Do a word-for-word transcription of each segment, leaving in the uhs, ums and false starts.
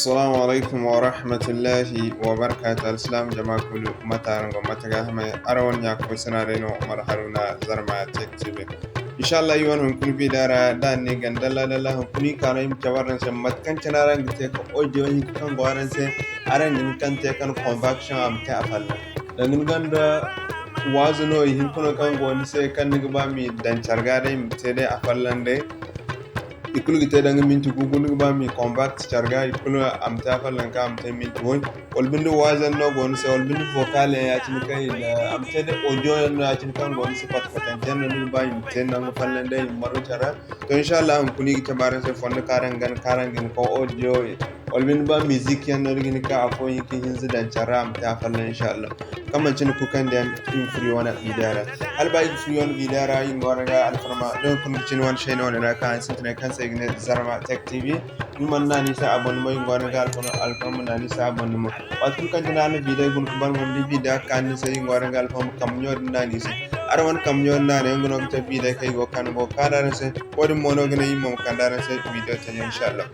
Assalamu alaikum wa rahmatullahi wa barakatuh. Alsilaam jama kulu, mate araŋ go, mate ga hamay? Araŋ wane ɲa koy sina day no, Umar Haruna, Zarma Tech T V. Inshallah, iri wane hunkuna video ra, da ni ganda dalla dalla, hunkuna iri ka no iri ma cabe araŋ se mate kaŋ cine araŋ ga te ka audio hinka kaŋ go araŋ se, araŋ ga hin kaŋ te kaŋ conversion a ma te a fallaŋ. Danga ni gonda waazu no ihinka no kaŋ go ni se, kaŋ ni ga ba ma i daŋ care ga day, ma te day a fallaŋ day. I kulu ga te danga minti gu gu, ni ga ba ma i convert care ga, i kulu a ma te a fallaŋ ka, a ma te minti way. Wala binde waazu yaŋ no go ni se, wala binde vocal yaŋ ya-cine kaŋ i na, a ma te day audio yaŋ no ya-cine kaŋ go ni se, pata-patante yaŋ no ni ga ba i ma te nangu fallaŋ day, i ma margu care ra. To, inshallah, hunkuna iri ga cabe araŋ se fondo kaŋ araŋ ga, kaŋ araŋ ga hin ka audio, wala binde ba musique yaŋ no ni ga hin ka afo hinka hinza daŋ care ra, a ma te a fallaŋ, inshallah. Kaŋ manci ni kukandiyaŋ iri ma furo iri wane video ra. Hala ba iri ga furo iri wane video ra, iri ga ŋwaaray araŋ ga alfarma, da hunkuna ga cine wane chaîne wane ra kaŋ araŋ sintinay kaŋ se i ga ne Zarma Tech T V. Ni mana naŋ a ni se abonnement, iri ga ŋwaaray araŋ ga alfarma, alfarma naŋ a ni se abonnement. Waati kulu kaŋ cine araŋ na video guna ga ban, wala ni video kaanu ni se, iri ga ŋwaaray araŋ ga alfarma kambe ɲo din naŋ a ni se. Araŋ wane kambe ɲo din naŋ a ne, nga no ga te video kaŋ iri go ga kaanu go ga kaanu araŋ se. Wo-din mo no ga naŋ iri mo ma kande araŋ se video taji, inshallah.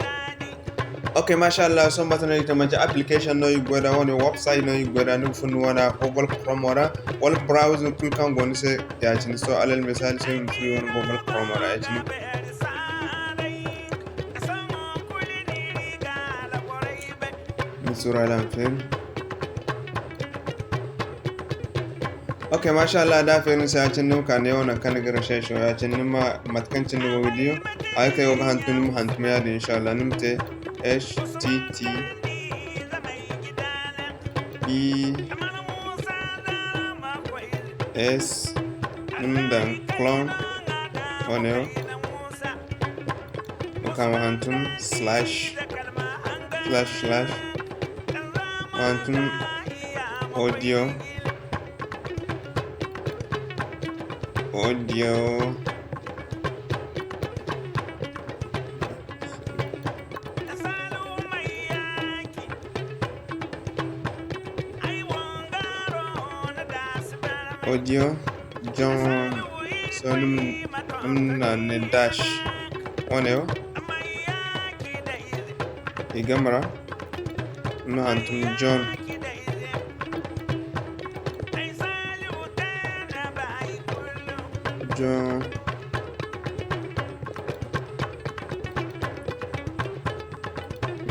Ok, masha Allah, sohõ mate no iri ga te, manci application no iri ga goy da, wane website no iri ga goy da, ni ga fun ni wane Google Chrome ra, wala browser kulu kaŋ go ni se ya-cine. Sohõ alal misali, sohõ iri ma fun iri wane Google Chrome ra ya-cine. Ni sura lan feri. Ok, masha Allah, da a feeri ni se ya-cine, ni ma ka neewo nangu kaŋ ni ga recherche wo ya-cine, ni ma mate kaŋ cine ni go ga di. Haray kaŋ ay go ga hantum, ni ma hantum yaadin, inshallah, ni ma te H T T P S, ni ma daŋ clone wane wo. Ma ka ma hantum slash, slash, slash. Ma hantum audio, audio. Audio John, sohõ ni ma, ni ma naŋ ne dash wane wo. I game ra, ni ma hantum John. John.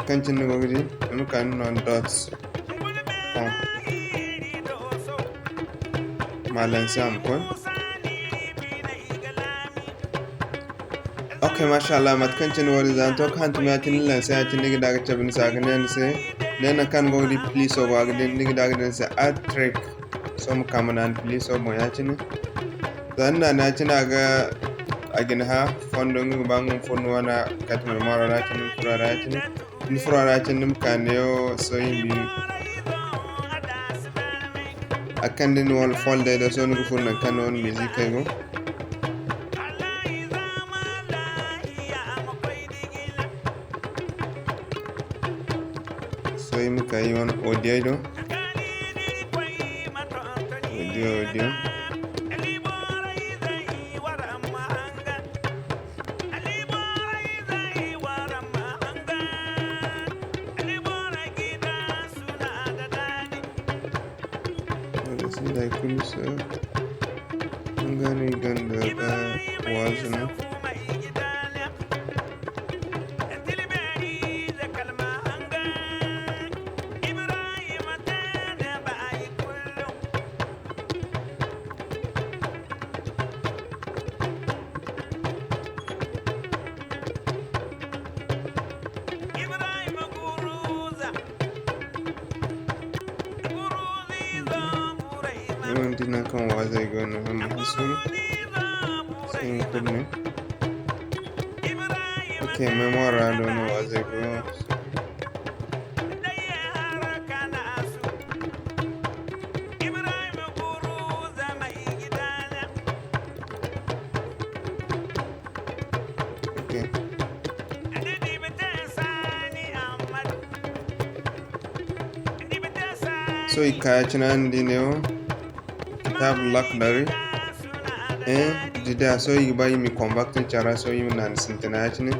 Kaŋ cine ni go ga di, ni ma ka ni no dots. Ma lancer a ma koy. Ok, masha Allah, mate kaŋ cine wo-din za ni to ga hantum ya-cine ni lancer ya-cine, ni ga da ga cabe ni se, a ga ne ni se, ne nangu kaŋ ni go ga di plus wo go, a ga di, ni ga da ga di ni se add track. Sohõ ma ka ma naani plus wo boŋ ya-cine. Za ni naani ya-cine a ga, a ga ni hã fondo, nga ga ba nga ma furo ni wane carte mémoire ra ya-cine, ni furo a ra ya-cine. Ni furo a ra ya-cine, ni ma ka neewo sohõ i ma a kande ni wane folder do, sohõ ni ga furo nangu kaŋ ni wane musique go. Sohõ i ma ka i wane audio do. Audio, audio. Wala sinda hay kulu se. Nga no i gonda ga waazu no. Ni mana di nangu kaŋ waazey go no, hamma hasuru. Sohõ kulu ne. Ok, mémoire ra do no waazey go. Ok. Sohõ i ga ka ya-cine araŋ di neewo. Kitaab lakdari. Eh, dida, sohõ i ga ba i ma i convert care ra, sohõ i ma naani sintina ya-cine.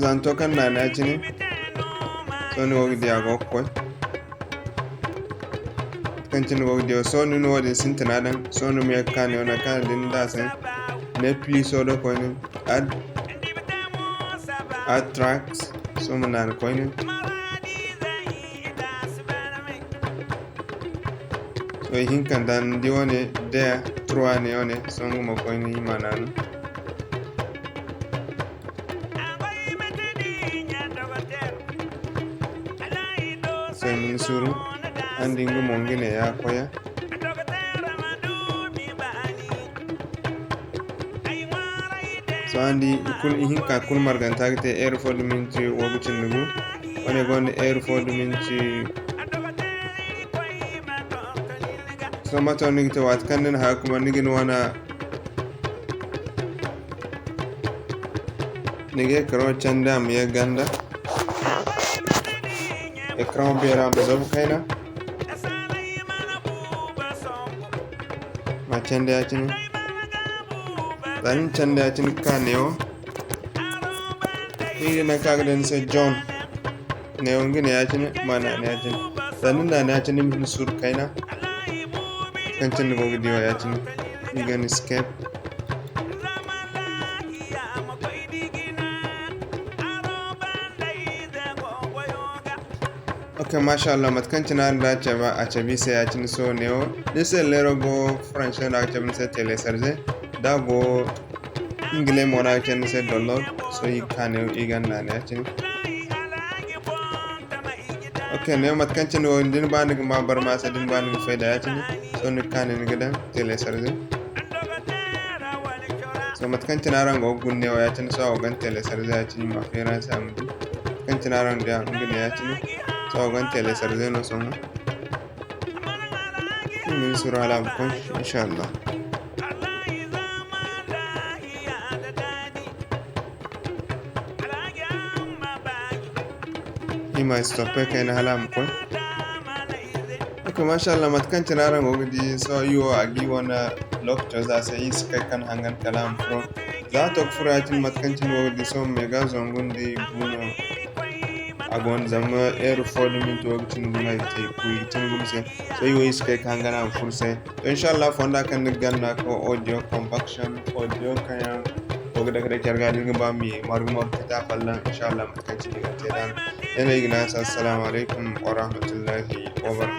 Za ni to kaŋ naana ya-cine, sohõ ni go ga di a go ga koy. Kaŋ cine ni go ga di wo, sohõ ni na wo-din sintina daŋ, sohõ ni ma ye ga ka neewo naŋ kaŋ a din da a se. Ne pliso do koyne, add, add tracks, sohõ ma naana koyne. Sohõ ihinka nda ni di wane, deux, trois ne wane, sohõ nga mo koyne i ma naanu. Sohõ ni ma ni suuru, araŋ di nga mo nga ne ya koy ya. Sohõ araŋ di i kulu, ihinka kulu marganta ga te heure fo da minti woogu cindi gu. Wane gonda heure fo da minti. Sohõ mate no ni ga te waati kaŋ ni na haya kuma ni ga ni wane, ni ga écran candi a ma ye ganda. Écran beera ma zabu kayna. Ma candi ya-cine. Za ni candi ya-cine ga ka neewo. Ni ga naŋ kaŋ a ga daŋ ni se John. Neewo nga ne ya-cine, ma naana ya-cine. Za ni naana ya-cine, ni ma hin suuru kayna. Kaŋ cine ni go ga di wo ya-cine. Ni ga ni escape. Ok, masha Allah, mate kaŋ cine araŋ da a cabe, a cabe i se ya-cine sohõ neewo. Da ni se leero go français no a ga cabe ni se télécharger. Da a go anglais mo no a ga cabe ni se download. Sohõ i ga ka neewo i ga naana ya-cine. Ok, neewo mate kaŋ cine wo, da ni ba ni ga ma barma se, da ni ba ni ga fayda ya-cine. Sohõ ni ga ka ne ni ga daŋ télécharger. Sohõ mate kaŋ cine araŋ go ga guna neewo ya-cine, sohõ a go ga ni télécharger ya-cine, i ma feeri a se a ma di. Mate kaŋ cine araŋ di a nga ne ya-cine, sohõ a go ga ni télécharger no sohõ. Ni ma ni suuru hala a ma koy, inshallah. I ma stoppe kayna hala a ma koy. Ok, mashallah, mate kaŋ cine araŋ go ga di, sohõ i wo a ga i wane lokaco za se, i si kay kaŋ hangan kala a ma furo. Za a to ga furo ya-cine, mate kaŋ cine go ga di, sohõ me ga zangu nda i bu no. A go no zama heure fo da minti wo ga cine gumo, i ga te i ku, i ga cine gumo se. Sohõ i wo i si kay kaŋ hangan a ma furo se. To, inshallah, fonda kaŋ ni ga gana ka audio compaction, audio kaŋ yaŋ go ga dake dake care ga, da ni ga ba ma i margu margu ka te a folloŋ, inshallah, mate kaŋ cine i ga te da no. Ne no i ga ne a se, assalamu alaykum wa rahmatullahi wa barakatuh.